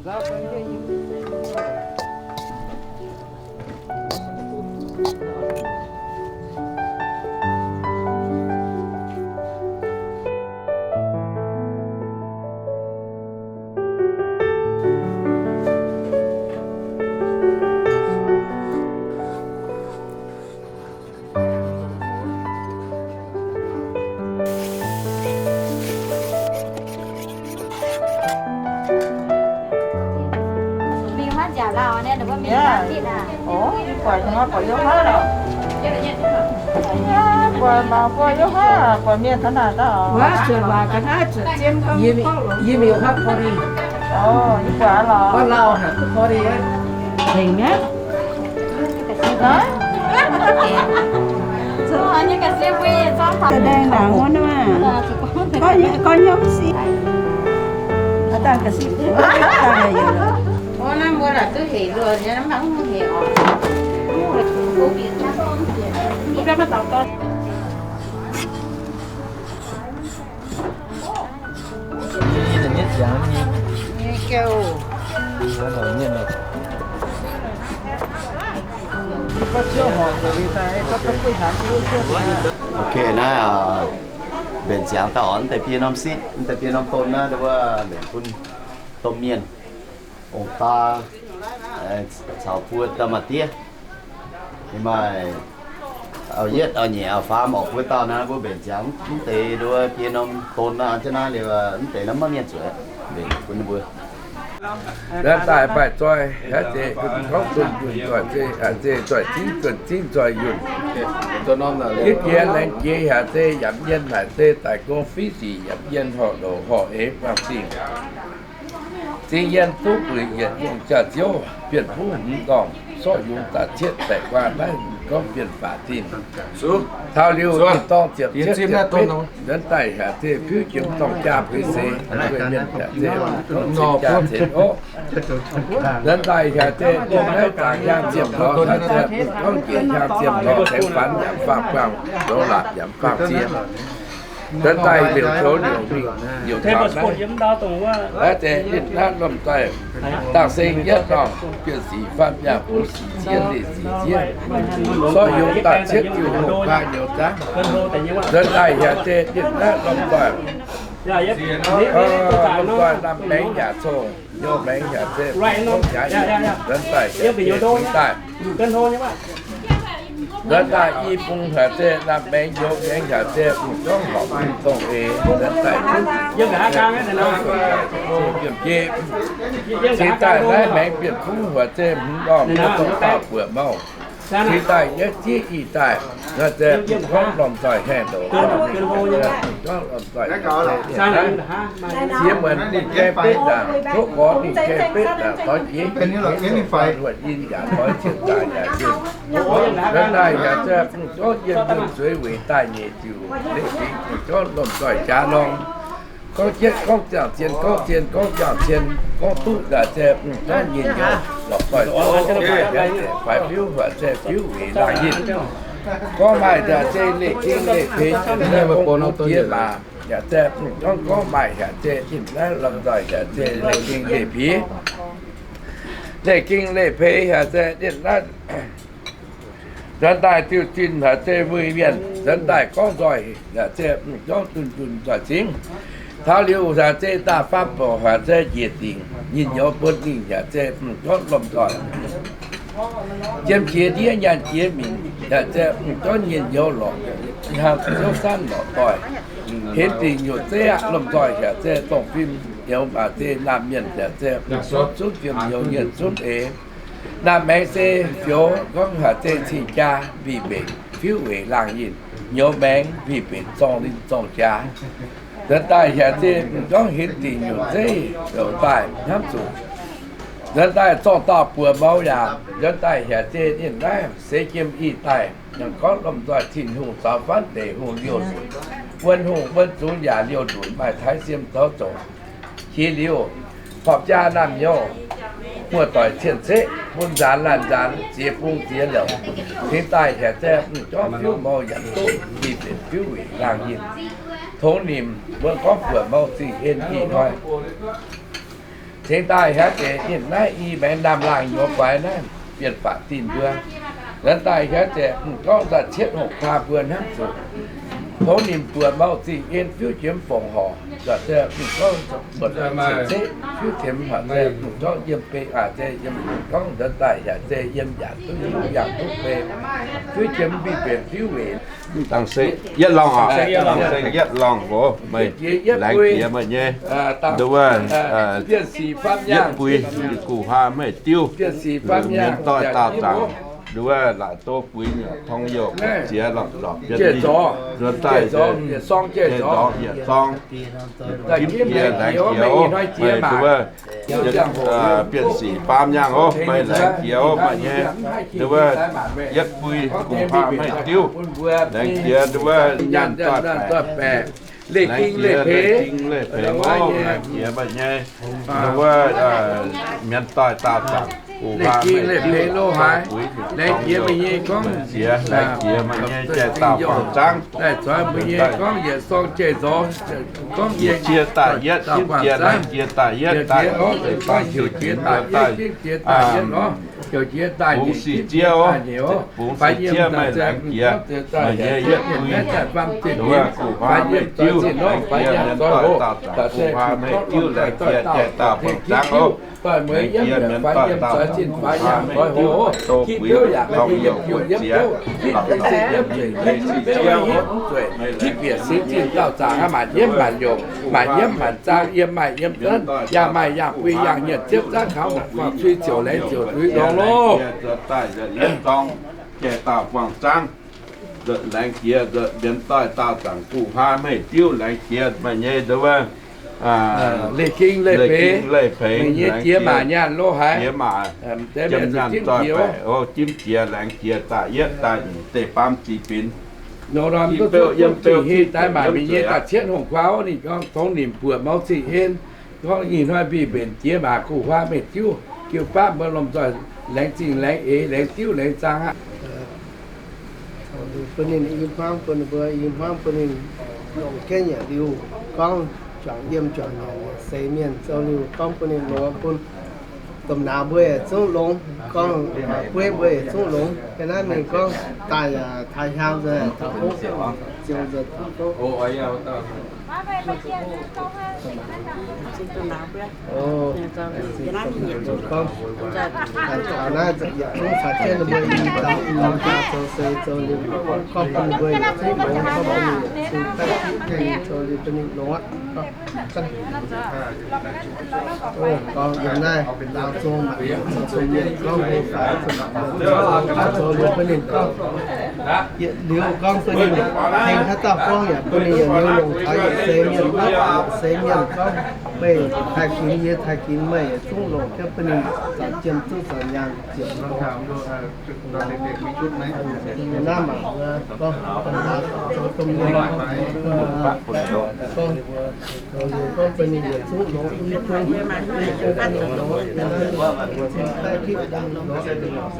Mingh huaav nziaauc lauh naaiv, ninh mbuo mingh huaav zitv aqv. Ov, buatc nor buatc yiem huaav lorqc. Buatc mangc buatc yiem huaav, buatc mienh taux naaic daaih. Yie mingh huaav forty. Ov, yie buatc lorqc. Huaav lauh haic, forty. Tengx aqv. Haaix? Daaih ndaangc wuov nor maah. Gorngv, gorngv hnyouv sic. Aa, dangh ga'siv. Dangh yaac. Ov, naaiv mbuo laaix duqv hec luoqc nyei, mv baac mv hec oc. Ok, naaiv mbenc ziangx daaih oc, mv deix biei norm sitv, mv deix biei norm don naaiv, wuov mbenc bun domh mienh, ong-daa, caux buo dauh maa-diev. Ninh maaih auv-yietv, auv-nyeic, auv-faam, oc, buo dauh naaiv mbuo mbenc ziangx mv deix nduov biei norm don naaiv, jienv naaiv liuz mv deix naaiv maiv mienh zuqc mbenc bun ninh mbuo. Nzuonx daaih maaih zoih, haaix zeiz gorngv zunh yunh zoih zeiv, haaix zeiz zoih zingv zunh zingv zoih yunh. Yie jiex laengz jiex haaix zeiz yaac mienh, haaix zeiz daaih gong fiqv sic yaac mienh, horqc loz horqc eix buangh zingh. Zingh yienh duqv buic yietc yungh jaax-ziouv, bienh fuqv hmz ndorm, sorqv yungz da'cietv baeqc guaan naaiv gorngv bienh baac zinh. Taux liuz ninh dorng ziepc cietv ziepc betv, nzuonx daaih haaix zeiz fiuv jiem dorng jaa buix seix, mienh haaix zeiz gorngv cien jaa cien orqv. Nzuonx daaih haaix zeiz dongh naaiv zaangc hiaang ziepc lorz, haaix zeiz gorngv njiec hiaang ziepc lorz, tengx fanx yaac faang buangh, longx laatc yaac faang ziex. Nzuonx daaih liouc zoux liouc mingh, liouc taux naaiv, haaix zeiz ninh naaiv lomh nzoih dangh seng yietv dorngh, bienh sic faam yaac bungx sic ziex leih sic ziex, sorqv yungz daaih cietv jiu hoqc baav nyouz zaangv. Nzuonx daaih haaix zeiz ninh naaiv lomh nzoih, lomh nzoih lamh maengx yaac cong, nyouz maengx haaix zeiz gorngv jaax, nzuonx daaih haaix zeiz daaih. Nzuonx daaih i bung haaix zeiz lamh maengx, nyouz maengx haaix zeiz mv gorngv horpc mv dongh eix, nzuonx daaih yiem jiex. Cingx daaih naaiv maengx bienh kungv haaix zeiz hmz ndorm, mv dongh dauh buoqc mouh. Cingx daaih yietv zieqv ih daaih, haaix zeiz mv gorngv lomh nzoih haengh ndoqc, mv gorngv lomh nzoih haengh ndoqc. Ziex muonz ninh gaengh betv ndaangc, tov gorx ninh gaengh betv ndaangc, doix jiex, doix in yaac doix cien zaangc yaac cien. Nzuonx daaih haaix zeiz mv gorngv yiem yiem zueiz weic daaih nyeic ziuc, leiz fingx mv gorngv lomh nzoih jaax norm. Gorngv jienv gorngv ziangh cien, gorngv cien gorngv ziangh cien, gorngv duqv haaix zeiz mv gorngv nyinh nyouz, lorqc doix zoux, faix fiuv haaix zeiz fiuv weic laangh yinh. Gorngv maaih haaix zeiz leiz-ging leiz-peix, gorngv diex maac, haaix zeiz mv gorngv, gorngv maaih haaix zeiz ninh naaiv lomh nzoih haaix zeiz leiz-ging leiz-peix. Leiz-ging leiz-peix haaix zeiz ninh naaiv nzuonx daaih diuh zinh haaix zeiz muic mienh, nzuonx daaih gorngv nzoih haaix zeiz mv gorngv dunh dunh nzoih cingv. Taux liuz haaix zeiz daaih faam bouc haaix zeiz njiec dingc, nyinh nyouz bun ninh haaix zeiz mv gorngv lomh nzoih. Jiem jiex ndiev nyaanh jiex minc, haaix zeiz mv gorngv nyinh nyouz lorqc, hlang ziouv sanv lorqc doic. Henv dingc nyutc zeiv aqv, lomh nzoih haaix zeiz dongh fim nyouz maac zeiz naamh mienh haaix zeiz mv gorngv zunv fim nyouz nyienh zunv eix. Naamh maengx se fioux gorngv haaix zeiz cing jaa mbic mbenc fiuv weic laangh yinh, nyouz maengx mbic mbenc zorng linh zorng jaax. Nzuonx daaih haaix zeiz mv gorngv henv dingc nyutc zeiv ndoqc daaih hnamv zuqc. Nzuonx daaih zorng dauh buoz mouz yaac nzuonx daaih haaix zeiz ninh naaiv seix jiem ih daaih, ninh gorngv lomh nzoih Tin-Hungh caux faanv deic hungh liouh nzunc, wuon hungh wuon zungx yaac liouh nzunc maaih taaix siem zoux zoqc. Qiex liuz, horpc jaa naamh nyouz, muoz-doic cien-ceqv, bun nzaanx laanh nzaanx, ziex bung ziex liouc, cingx daaih haaix zeiz mv gorngv fiuv mouz yaac duqv, mbic mbenc fiuv weic laangh yinh. Tongx nimc wuov gorngv buoz mouz zingh en ih hnoi. Cingx daaih hietv deix ninh naaiv i maengx ndaamv-laangh nyuoz guaix naaiv, bienh faatv dinh mbuo. Nzuonx daaih hietv deix mv gorngv daaih cietv hungh kaa mbuo hnangv zuqc tongv ninh buoz mouc zingh en fiuv jiem fongc horc, mv gorngv buatc zeqc fiuv jiem horc, mv gorngv yiem bei aac, yiem mv gorngv nzuonx daaih yaac yiem yaac duqv yaac duqv bei, fiuv jiem mv bieqc fiuv weic. Dangh se yietv lorngh oc, dangh se yietv lorngh oc, meih laengz jiex meih nyei. Nduov wuov, yietv bui guh huaam meih diuv, mienh doic daauh zaangc. Nduov wuov laaic doh bui nyei tong youh ziex lorngh zorpc jienv, nzuonx daaih yietc zorngh yietc zorngh, jimv jiex laengz jiex oc, meih nduov wuov, bienh sic faam nyaangh oc, meih laengz jiex oc, meih nyei. Nduov wuov, yietv bui guh huaam meih diuv, laengz jiex. Nduov wuov, nyaanh doic baeqc, laengz jiex. Leih ging leih peix oc, laengz jiex meih nyei. Nduov wuov, mienh doic daauh zaangc, guh huaam meih diuv, laengz jiex meih nyei gorngv, laengz jiex meih nyei jai dauh buangh zaangv. Daaih zoix mbuo nyei gorngv yietc sorng jai nzorng, gorngv jiex daaih yietv, jimv jiex laengz jiex daaih yietv, daaih heuc jiex daaih yietv, jimv jiex daaih yietv oc, heuc jiex daaih bungx sic jiex oc, bungx sic jiex meih laengz jiex, meih nyei yietv bui, nduov wuov, guh huaam meih diuv, laengz jiex, mienh doic daauh zaangc, guh huaam meih diuv, laengz jiex jai dauh buangh zaangv oc. Laengz jiex mienh doic daauh zaangc, guh huaam meih diuv, doh buix tong youh buatc ziex, lorqc, leiz sic jiex oc, meih laengz jiex dauh zaangc aqv, maanc nyiemv maanc youc, maanc nyiemv maanc zaang, yiem maaih yiem zanv, yangh maaih yangh bui, yangh hnyienh ziepv zanv kaux, guangc cui ziouc laengz ziouc zuiz ndorm loh. Nzuonx daaih yietv dorng jai dauh buangh zaangv, laengz jiex mienh doic daauh zaangc, guh huaam meih diuv, laengx jiex meih nyei nduov wuov, leih ging leih peix, meih nyei jiex maac nyaanh lo haic, jiex maac, jiem nyaanh doic baeqc, jimv jiex laengz jiex daaih yietv daaih nyeic deix baamv ziex binc, yiem beu, yiem beu, daaih maac mingh nyei daaih cietv hungh kuaau ninh gorngv tongx nimc buoqc mouc zingh en, gorngv ih hnoi mbic mbenc jiex maac guh huaam meih diuv, jiu baamv mbuo lomh nzoih laengz zingh laengz eix laengz diuv laengz zaang aqv. Bun ninh i hmuangv bun ninh mbuo, i hmuangv bun ninh longc jienv yietc liuz gorngv juangc yiem juangc nyanc yietc seix mienh, zoux liuz gorngv bun ninh longx bun domh nauz mbuo yietc zungv longx, gorngv bueiv mbuo yietc zungv longx. Ga'naaiv mingh gorngv daaih yaac taaih hnyangx nzengc, taux fouv ziouc nzengc, taux fouv. Gorngv taux naaiv yietc zungv caux jienv ninh mbuo i dauh i jaa zoux seix zoux liuz, gorngv bun ninh mbuo yietc zungv longx, gorngv bun ninh yietc zungv daaih zoux liuz bun ninh longx aqv. Gorngv yiem naaiv laauh zong maac zoux mienh gorngv mbuo faix zoux liuz bun ninh gorngv yietc liuz gorngv bun ninh tengx haaix dauh gorngv yaac bun ninh yietc liuz longc taux yietc seix mienh, yietc seix mienh gorngv meih taaih ginx yie taaih ginx meih yietc zungv longc jienv bun ninh zanc jiem zungv zanc nyaanh ziepc Naaiv mangc wuov gorngv zoux domh mienh, gorngv, gorngv bun ninh yietc zungv longx, i bung, i bung bun ninh longx, zinh daaih gitv bun ninh longx.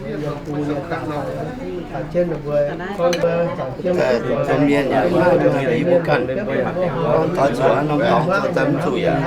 Yiem bung yiem dangh, caux jienv ninh mbuo gorngv wuov, caux jienv domh mienh yaac maiv dungx i bung ganh, gorngv taux zuqc norm dorngx zoux daaih mv zuqc yaac,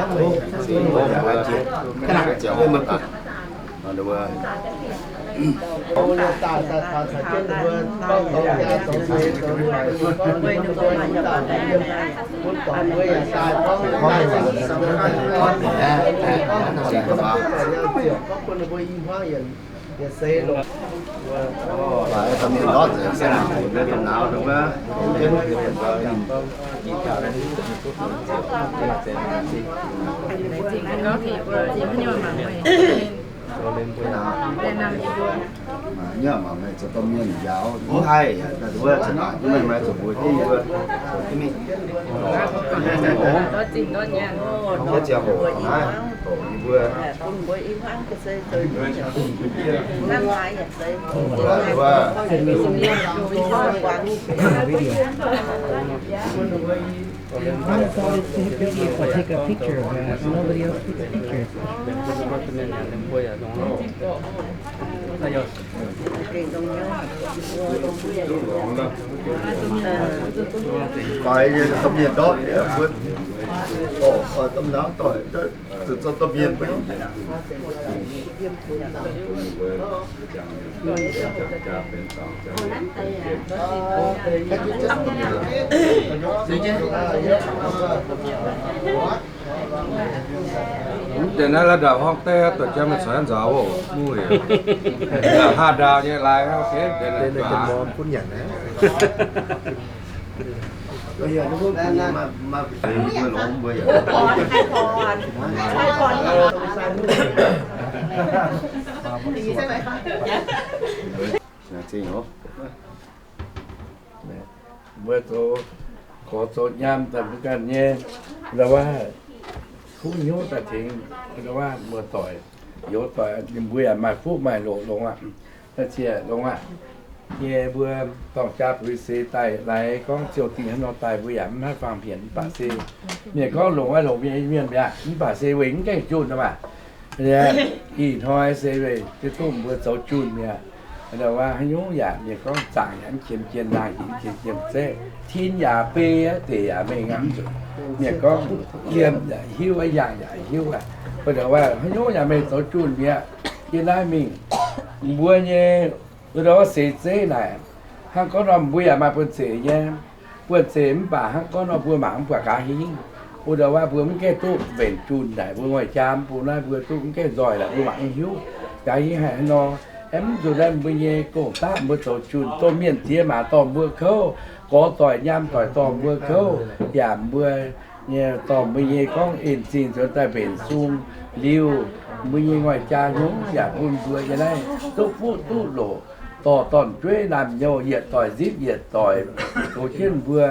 Nyaah mangc meih zoux domh mienh njaaux mv haih, daaih wuov zanc naaic duqv meih maaih zoux mbuo jienv yie mbuo, zoux jienv mingh. Wuov ziangh hoc naaiv doqc yie mbuo. Take a picture of that. Nobody else takes pictures. Faix nyei domh mienh ndortv, Mv deix naaiv la'ndaaih horngh deix dorh jaa mienh coix nzaaux oc, mv liuz. Haaix ndaauh nyei lai, ok, deix naaiv Mbuo zoux gorx zoux nyaam daaih mbuo ganh nyei, wuov, kuv hnyouv daaih tengx wuov muoz-doic, youz doic, mbuo yaac maaih fuqv maaih loc longx aqv. Da'cietv longx aqv. Nyei mbuo dorng jaa puix seix daaih laaix gorngv ziouh dingh hnangv nor daaih mbuo yaac mv haih faang-pienx, mv baac se mienh gorngv longx aeqv, longx mienh mienh mi'aqv, mv baac se weic mv gaengh junh nor maah. Ih hnoi se weic duqv mbuo zoux junh mi'aqv. Haaix nyungc yaac mienh gorngv zaangc yaac mv qiemx jien, laangh yaac mv qiemx jien, zeiv tin yaac bei, deic yaac mengh aqv, mv zuqc. Mienh gorngv yiem yaac hiuv, yangh yaac hiuv aqv. Haaix nyungc yaac meih zoux junh mi'aqv. Yie naaiv mingh mbuo nyei wuov seix zeiv naaic, hnangv gorngv nor mbuo yaac maaih buonv-zeic nyei. Buonv-zeic mv baac hnangv gorngv nor mbuo mangc mv buatc gaax hingv. Wuov ndau wuov mbuo mv gaengh duqv mbenc junh naaic, mbuo ngoic jaa mv bung naaiv mbuo duqv mv gaengh nzoih laaix mbuo mangc mv hiuv gaax hingv haic nor. Aeqv, mv zuqc naaiv mbuo nyei gong-daqv mbuo zoux junh, domh mienh ziex maac dorh mbuo kouv, gorx doic nyaam doic dorh mbuo kouv, yaac mbuo nyei dorh mbuo nyei gorngv en zingh nzuonx daaih mbenc sung liuz, mbuo nyei ngoic jaa hnyouv yaac bun mbuo yiem naaiv duqv fuqv duqv loc, dorh dorn-jueiv naamh nyouz yietc doic nzipv yietc doic, goux jienv mbuo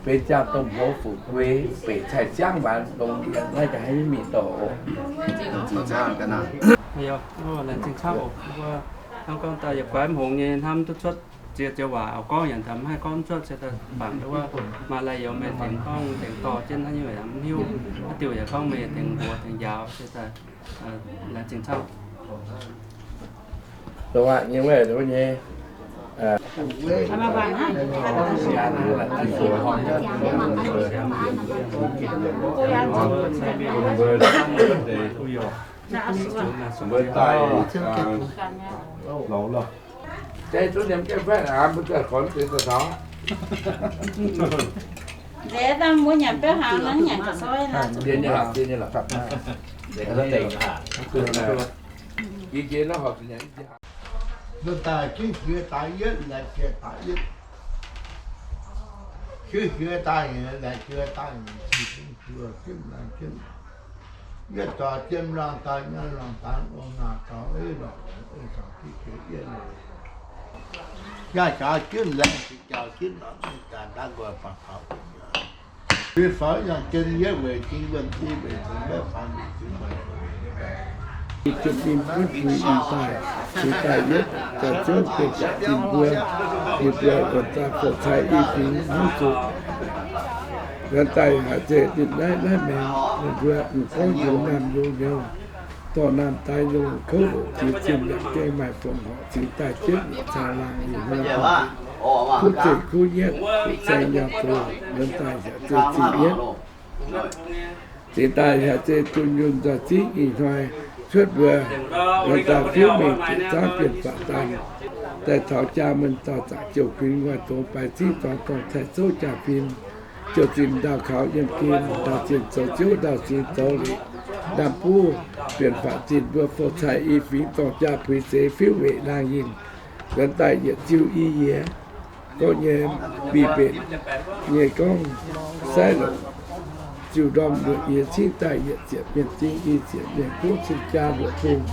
benx ziangh domh hoz fu'jueiv, beic cai-ziangv waanc longx yiem naaiv ga'hlen mingh dorh oc. Laengz zingh camv oc. Mbuo hnangv gorngv daaih yietc guaix mv hngongx nyei hnamv duqv cuotv ziex joux waac oix gorngv yaac mv haih gorngv cuotv, se daaih bangc wuov maaih lai-youz meih tengx gorngv tengx dorh jienv haaix nyungc yaac mv hiuv, haaix diuh yaac gorngv meih tengx mbuox tengx njaaux, se daaih laengz zingh camv. Dongh aqv nyei wuov, dongh nyei. Mbuo daaih, deix zuqv niemh jienv faix aqv, mbuo daaih gorngv deix daaih taux. Nzeix daaih mbuo nyanc biauv hnaangx nor, nyanc ga'soi nor. Dien nyei lorqc, dien nyei lorqc. Yie jiex naaiv horpc zuqc nyanc. Mbuo daaih jiex daaih yietv, laengz jiex daaih yietv. Jiex daaih laengz jiex daaih, yietv zoux jiem laangh daaih, nyaanh laangh daaih, ong naaic gaux, ei lorqc, ei caux jiv jiex yietv. Nyaanh jaax jienv laengz jiex jaax jienv lorqc, mingh daaih ndaangc nqoi baac taux. Fiev faaux yangh jienv yietv weic jiex wuonh i weic zuqc maiv faaux mingh jienv weic. Jiex mingh buonv bui ih daaih, cingx daaih yietv daaih zouv deix jaax dinh mbuo, ninh mbuo wuonc daaih foux cai i fingx hnyouv zuqc. Wuonc daaih haiz zeiz ninh naaiv naaiv maengx, ninh mbuo mv gorngv youz naamh youz nyouz, dorh naamh daaih youz kouv oc, jiex zinh yaac gengh maaih fongc horc cingx daaih jienv yietc caa laangh ih hnoi. Kuv zeiv kuv nyietv, kuv zeiv nyaanh doz, wuonc daaih haiz zeiz zinh nyietv. Cingx daaih haiz zeiz dunh yunh nzoih zingv ih hnoi cuotv mbuo, wuonc daaih fiuv mengh bieqc zaangv bienh faatv daan, daaih taux jaa mun dauh zaangc jouh kuinx nguaih dongz baix zingv zuangx dorngh taaih zouv jaa-fin, jouh zinh ndau kaux yiem gen ndau zinh zoux ziouv ndau zinh zoux leic, ndaamv-buv bienh faatv zinh mbuo foux cai i fingx dorng jaa puix zeix fiuv weic laangh yinh, wuonc daaih yietc ziuh i yie. Gorngv nyei mbic mbenc nyei gorngv saaiv longc ziuh ndorm luoqc yie cingv daaih yietc ziepc mienh zingh i ziepc mienh kuv cing jaa luoqc bung.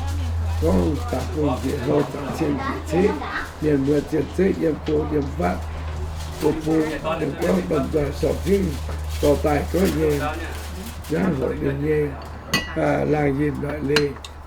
Gorngv daaih bung njiec hlo zaangc cien njiec ceqv, mienh muoz zien zeiv yiem go yiem fatv, go bung yiem gorngv domh nzoih sorpc zingv dorh daaih gorngv nyei nyangv hoc ninh nyei laangh yinh noic leiz.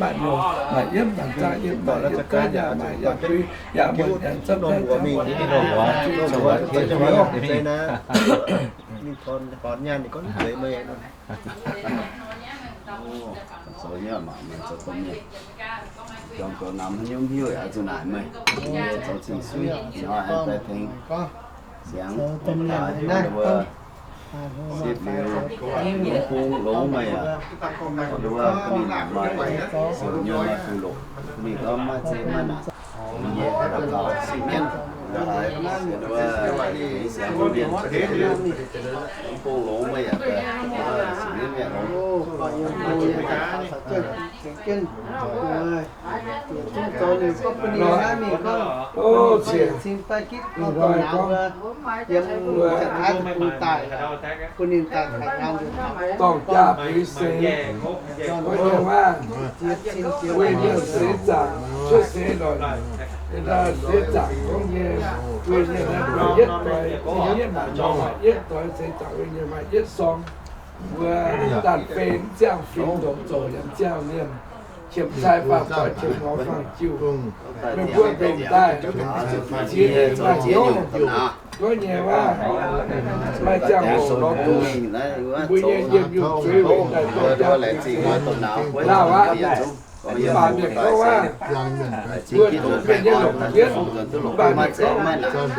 maaih mienh, maaih yiem, maaih zaang yiem, maaih yiem gaav yaac maaih yaac dui yaac muonc yaac zopv yaac zangv. Ninh horpc nyaanh ninh gorngv zueiz meih. Zoux nyei mangc meih zoux domh mienh. Jangx goux namx haaix nyungc hiuv yaac zuqc naaic meih. Zoux zingh suiv nor aengx daaih tengx siangx daaih hiuv wuov sipv liuz, bung longx meih aqv. Wuov ninh maaih siouc nyei maaih fuqv loqc, ninh gorngv maiv zeiz maiv naaic. Nyei daux gaux sipv mienv, wuov siangx bun mienh, bung longx meih yaac daaih, sipv mienv mienv longx. Dorng jaa buix seix, gorngv nyei maah, weih mienh seix zaangc cuotv seix loic, seix zaangc gorngv nyei, weih mienh maaih yietv doix, yietv doix seix zaangc weih mienh maaih yietv sorng. Mbuo daanh fei mv ziangh fingx ndongc zoqc yaac mv ziangh mienh, qiemx cai faam doix, qiemx ngorc faam jiuh. Meih mbuo mbenc daaih ziex nyeic maaih hnyouv, gorngv nyei waac, maaih ziangh hoc lorz duqv mbuo nyei yiem yungh zuiz weic daaih dorng jaa, lauh aqv. Mv baac mienh gorngv waac, mbuo duqv mienh nyei longc jienv, mv baac mienh gorngv